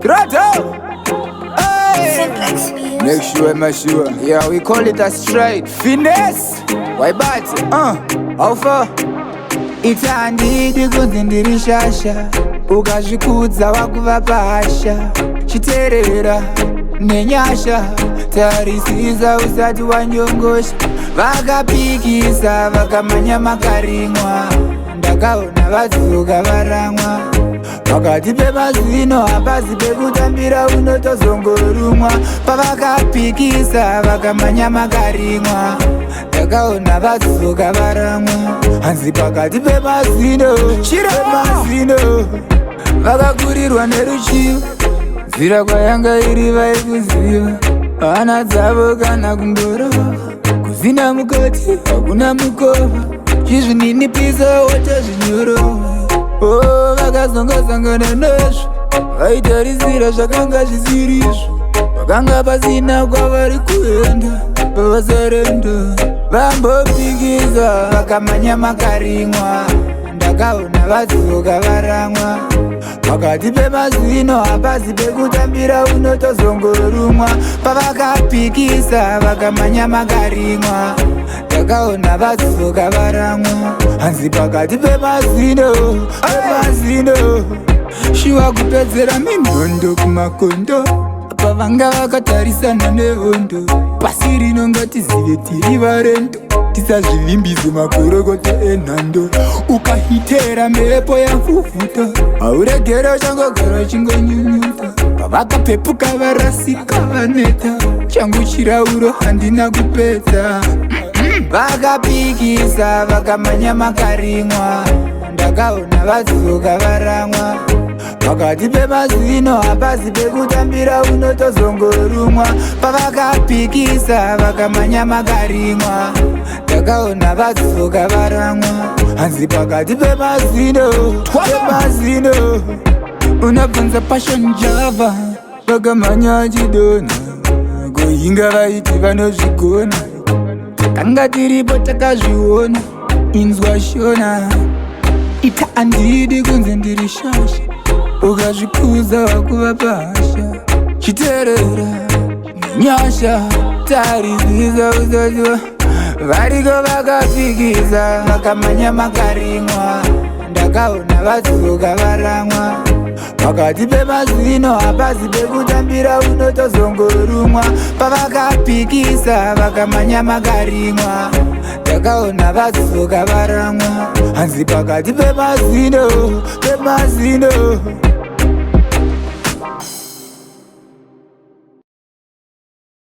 Grotto! Hey! Simplex Music. Make sure, make sure. Yeah, we call it a straight finesse. Why bat? How far? Iti handidi kunzi ndiri shasha, ukazvikudza wakuva pahasha. Chiteerera nenyasha, tarisisa usati wanyongosha. Vakapikisa vakamanya makarimwa, ndakaona vadzoka varamwa. Pakati pemazino hapazi pekutambira, unotozongorumwa. Pavakapikisa vakamanya makarimwa, ndakaona vadzoka varamwa. Hanzi pakati pemazino, pemazino. Vakakurirwa neruchivo, nzira kwayanga iri vaikuziva. Hana dzavo kana kumborova, kuzina mukati hakuna mukova. Chizvininipisa wotozvinyorova. O, vakazongosangana nazvo, vaitarisira zvakanga zvisirizvo. Vakanga pasina kwavari kuenda pavasarenda. Vambopikisa vakamanya makarimwa, ndakaona vadzoka varamwa. Pakati pemazino hapazi pekutambira, unotozongorumwa. Pavakapikisa vakamanya makarimwa, ndakaona vadzoka varamwa. Hanzi pakati pemazino, pemazino. Shuwa kupedzera minhondo kumakondo, pavanga vakatarisana nehondo. Pasi rino ngatizive tiri varendo, tisazvivimbise makorokoto enhando. Ukahitera mhepo yafufuta, hauregere, changogara chingonyunyuta. Pavakapepuka varasika vaneta, changu chirauro handina kupedza. Vakapikisa vakamanya makarimwa, ndakaona vadzoka varamwa. Pakati pemazino hapazi pekutambira, unotozongorumwa. Pavakapikisa vakamanya makarimwa, ndakaona vadzoka varamwa. Hanzi pakati pemazino, pemazino. Unobvunza Passion Java, vakamanya achidonha. Kuhinga vaiti vanozvigona, takanga tiripo takazviona. Inzwa Shona, ita handidi kunzi ndiri shasha, ukazvikudza wakuva pahasha. Chiteerera nenyasha, tarisisa usatiwa. Variko vakapikisa vakamanya makarimwa, ndakaona vadzoka varamwa. Pakati pemazino hapazi pekutambira, unotozongorumwa. Pavakapikisa vakamanya makarimwa, ndakaona vadzoka varamwa. Hanzi pakati pemazino, pemazino.